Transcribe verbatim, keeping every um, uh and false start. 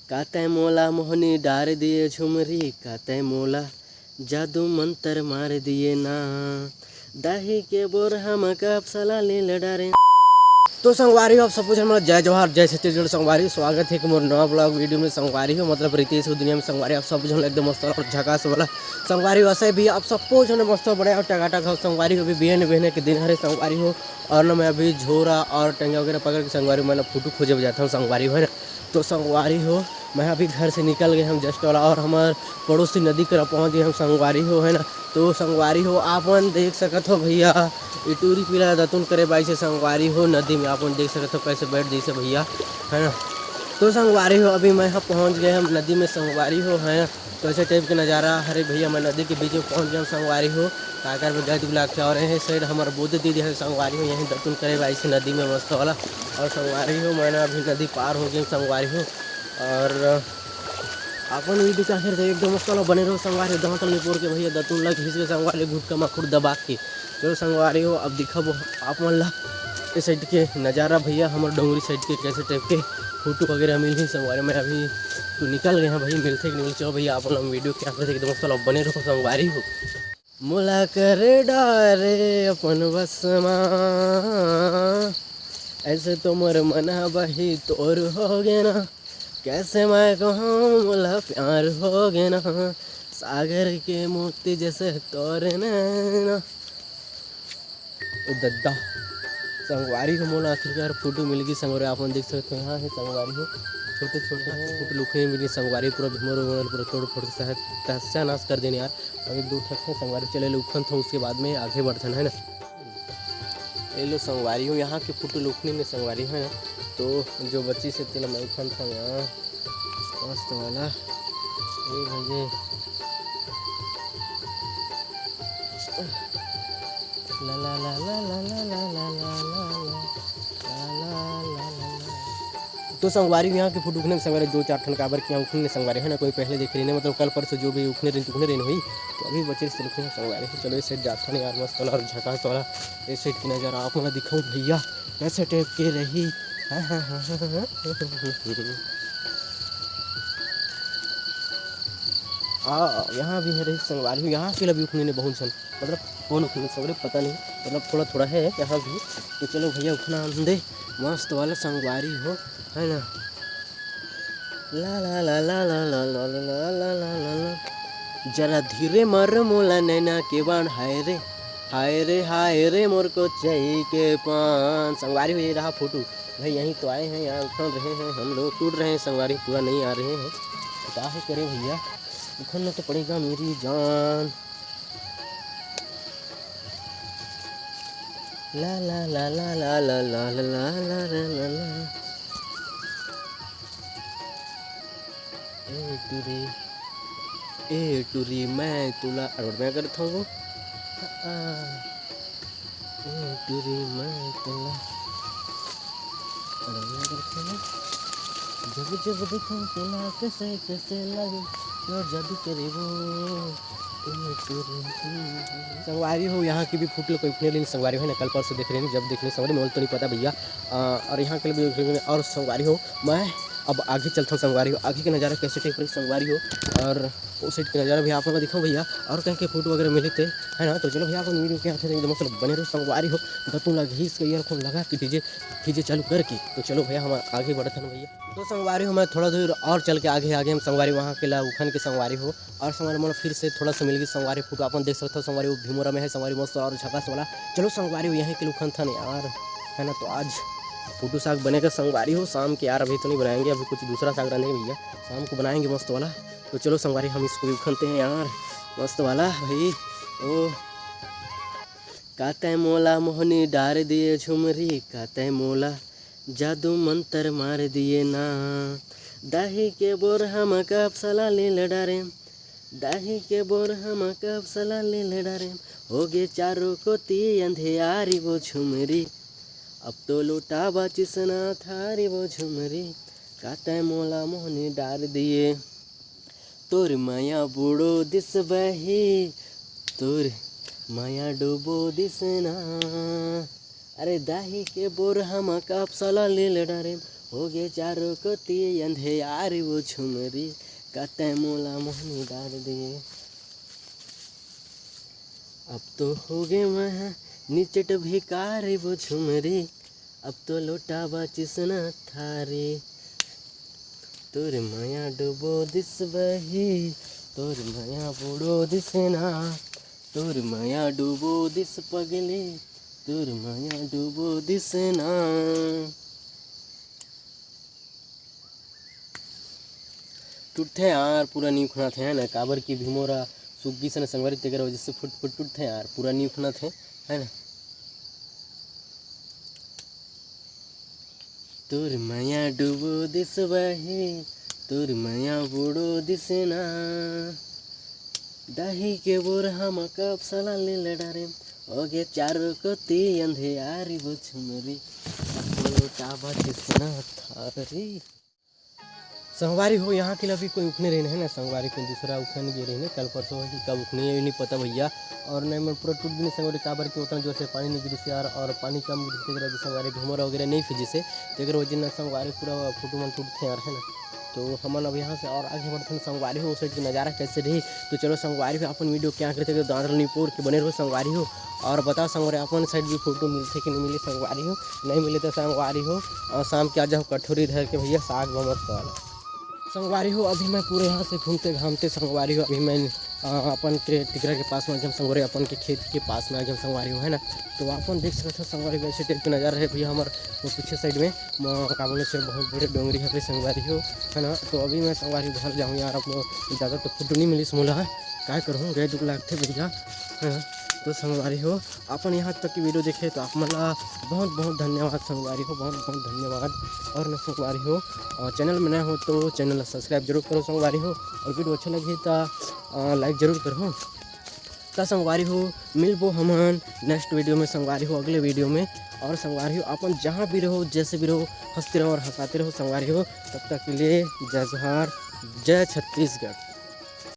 का तै मोला मोहनी डार दिए झुमरी, का तै मोला जादू मंतर मार दिए ना। दाही के बोर हम कब सला लील डारे। तो संगवारी हो, आप सब झन मोला जय जोहार, जय छत्तीसगढ़ संगवारी। स्वागत है कि मोर नवा ब्लॉग वीडियो में संगवारी हो, मतलब रितेश की दुनिया में संगवारी। आप सब झन एकदम मस्त और झकास वाला संगवारी हो। वैसे भी आप सब झन मस्त बड़े और टकाटक हो संगवारी हो। अभी बिहने बिहने के दिन हरे संगवारी हो, और ना मैं अभी झोरा और टंगिया वगैरह पकड़ के संगवारी हो, मैं ना फोटो खोजे जाता हूँ संगवारी हो, है ना। तो संगवारी हो, मैं अभी घर से निकल गए हम जस्ट वाला, और हमार पड़ोसी नदी करा पहुँच गए हम संगवारी हो, है ना। तो संगवारी हो, आप मन देख सकत हो भैया, ई टूरी पीला दतुन करे बाई से संगवारी हो, नदी में आप मन देख सकत हो कैसे बैठ जैसे भैया, है ना। तो संगवारी हो, अभी मैं यहाँ पहुँच गए हम नदी में संगवारी हो, है ना। तो ऐसे टाइप के नज़ारा हरे भैया, मैं नदी के बीच में पहुँच गए हम संगवारी हो। काकर में गए दुगला के और यही साइड हमार बुद्ध दीदी है संगवारी हो, यहीं दतुन करे बाई से नदी में मस्त वाला। और संगवारी हो, मैं ना अभी नदी पार हो गए संगवारी हो। और अपन वीडियो के आखिर तक एकदम मस्त वाला बने रहो संगवारी हो। दांत ले पोर के भैया दतुन ला घिस के संगवारी हो, गुटका माखुर दबा के। चलो संगवारी हो, अब दिखाबो आप मन ला इस साइड के नज़ारा भैया, हमर डोंगरी साइड के कैसे टाइप के फोटो वगैरह मिलही संगवारी। मैं अभी तो निकल गए हैं भैया, मिलते कि नहीं मिलते। चलो भैया, आप मन वीडियो के आखिर तक एकदम मस्त वाला बने रहो संगवारी हो। मोला कर डारे अपन बस मा, ऐसे तो मोर मन ह बही तोर हो गे ना। कैसे मैं कहूँ मोला प्यार हो गे ना, सागर के मोती जैसे तोर नैना। ए दद्दा, संगवारी हो, मोला आखिरकार फोटो मिल गई संगवारी। आप मन देख सकते हो, यहाँ है संगवारी हो, छोटे छोटे यहाँ से फोटो लुकने मिली संगवारी, पूरा भीमोर उमोर पूरा तोड़ फोड़ के सहत तहस्या नाश कर देने यार। अभी दो ठक है संगवारी, चले ले उखन था, उसके बाद में आगे बढ़थन, है ना। ये लो संगवारी हो, यहाँ के फोटो लुकने में संगवारी है ना, तो जो बच्ची से तेला मैं उखन था यहाँ मस्त वाला, ए भैया, ला ला ला ला ला ला ला ला ला ला ला ला ला ला ला। तो संगवारी हो, यहाँ के फोटो उखने में संगवारी दो चार ठन काबर किया उखने संगवारी है ना, कोई पहले देखे रहिन, मतलब कल परसों जो भी उखने रहिन उखने रहिन होई, तो अभी बचे से उखने संगवारी हो। चलो इस साइड जात हन यार, मस्त वाला और झकास वाला इस साइड की नज़ारा आप मन ला दिखाऊँ भैया, कैसे टाइप के रही। हाँ, हाँ, हाँ, हाँ, हाँ। आ, यहाँ भी है रही संगवारी हो, यहाँ के ला भी उखने ने बहुत झन, मतलब कौन उखने सगरे पता नहीं, मतलब थोड़ा थोड़ा है यहाँ भी। तो चलो भैया उखना हम दे, मस्त वाला संगवारी हो, है ना। ला ला ला ला ला ला ला ला ला ला ला ला ला। जरा धीरे मार मोला नैना के बाण, हाय रे, हाय रे, हाय रे मोर कोचई के पान। संगवारी हो, ये रहा फोटो। भाई यहीं तो आए हैं यार, उखन रहे हैं हम लोग, टूट रहे हैं संगवारी, पूरा नहीं आ रहे हैं। क्या ही करें भैया, उखनना तो पड़ेगा मेरी जान। ला ला ला ला ला ला ला ला ला ला ला ला। ए टूरी, ए टूरी, मैं तुला अड़बड़ मैं करत हूँ वो। हाँ। ए टूरी, मैं तुला अड़बड़ मैं करत हूँ वो। जब जब देखूँ तुला कैसे कैसे लगे, जो जादू करे वो। ए टूरी, संगवारी हो, यहाँ की भी फोटो कोई उखने लेनी संगवारी हो ना, कल परसों देख रहे हैं, जब देखने संगवारी मोल तो नहीं पता भैया। आ, और यहाँ के लिए भी देख रहे हैं। और संगवारी हो, मैं अब आगे चलता हूँ संगवारी हो, आगे के नज़ारा कैसे टाइप रही संगवारी हो, और उस साइड के नज़ारा भी आप लोग दिखाऊँ भैया। और कहीं के फोटो वगैरह मिले थे, है ना। तो चलो भैया, अपन वीडियो के आखिर एकदम मतलब बने रहो संगवारी हो। दतुन ला घीस के ईयरफोन लगा के डीजे डीजे चालू करके, तो चलो भैया हम आगे बढ़ते हैं भैया। तो संगवारी हो, मैं थोड़ा दूर और चल के आगे आगे हम संगवारी वहाँ के ला उखन के संगवारी हो, और संगवारी मोला फिर से थोड़ा सा मिल गई संगवारी फोटो, अपन देख सकते हो संगवारी वो भीमोरा में है संगवारी मस्त और झकास वाला। चलो संगवारी हो, यहीं के उखन थन यार, है ना। तो आज फोटो साग बनेगा संगवारी हो शाम के यार, अभी तो नहीं बनाएंगे, अभी कुछ दूसरा साग रांधेंगे भैया, शाम को बनाएंगे मस्त वाला। तो चलो संगवारी, हम इसको भी उखनते हैं यार, मस्त वाला भाई। ओ, का तै मोला मोहनी डार दिए झुमरी, का तै मोला जादू मंतर मार दिए ना। दाही के बोर हम कब सला लील डारेम, दाही के बोर हम कब सला लील डारेम। हो गे चारों कोती अंधियारी वो झुमरी, अब तो लुटा बाचिस ना थारी वो झुमरी। का तै मोला मोहनी डार दिए, तोर मया बूड़ो दिस बही, तोर मया डूबो दिस ना। अरे दाही के बोर हम कब सला लील डारेम, होगे चारों कोती अंधियार वो झुमरी, का तैं मोला मोहनी डार दे। अब तो होगे मैं निचट भिखारी वो झुमरी, अब तो लोटा बाचिस ना थारी। तोर मया डूबो दिस बही, तोर मया बूड़ो दिस ना, तोर मया डूबो दिस पगली, तोर मया डूबो दिस ना। टूटथे यार, पूरा नी उखनाथे, है ना? काबर कि भिमोरा सूख गिस हे ना संगवारी, तेकर वजह से फुट फुट टूटथे यार, पूरा नी उखनाथे, है ना? तोर मया डूबो दिस बही, तोर मया बूड़ो दिस ना। दही के बोरहा म कब सला ले लडारे, होगे चारों कोती अंधियारी वो झुमरी, अब तो लोटा बाचिस ना थारी। संगवारी हो, यहाँ के अभी कोई उखने रहिन हे ना, संगवारी कोई दूसरा उखन गे रहिन हे, कल परसों हे कि कब उखने, ये नहीं पता भैया। और नहीं, मैं पूरा टूट भी नहीं संगवारी, काबर कि उतना जोर से पानी नहीं गिरिस यार, और पानी कम गिरिस तेकर वजह से संगवारी भिमोरा वगैरह नहीं फिजिस हे, तेकर वजह ना संगवारी पूरा फोटो मन टूटथे यार, है ना। तो हमन अब यहाँ से और आगे बढ़थन संगवारी हो, उस side के नज़ारा कैसे रही। तो चलो संगवारी हो, अपन वीडियो क्या करते तो दांत नहीं पोर के बने रहो संगवारी हो। और बताओ संगवारी, अपन side भी फोटो मिलथे कि नहीं मिले संगवारी हो, नहीं मिले तो संगवारी हो, और शाम के आ जाओ कटोरी धर के भैया, साग भमर वाला। संगवारी हो, अभी मैं पूरे यहाँ से घूमते घामते संगवारी हो, अभी मैं, अ, अपन के टिकरा के पास में आ गया संगवारी, अपन के खेत के पास में आ गया संगवारी हो, है ना। तो अपन देख सकते हो संगवारी, वैसे टाइप के नज़ारा है भैया हमारे वो पीछे side में, म-, का बोले से बहुत बड़े डोंगरी है संगवारी हो, है ना। तो अभी मैं संगवारी घर जाऊँ यार, आप लोग ज़्यादा तो फोटो नहीं मिलिस मोला, काय करूँ, गए दुख लागथे भैया, है ना। तो संगवारी हो, अपन यहाँ तक की वीडियो देखे तो आप मन ला बहुत बहुत धन्यवाद संगवारी हो, बहुत बहुत धन्यवाद। और न संगवारी हो, अ, चैनल में नए हो तो चैनल ला सब्सक्राइब जरूर करो संगवारी हो, और वीडियो अच्छा लगे तो, अ, लाइक जरूर करो। त संगवारी हो, मिलबो हमन नेक्स्ट वीडियो में संगवारी हो, अगले वीडियो में। और संगवारी हो, अपन जहाँ भी रहो, जैसे भी रहो, हंसते रहो और हंसाते रहो संगवारी हो। तब तक के लिए जय जोहार, जय छत्तीसगढ़।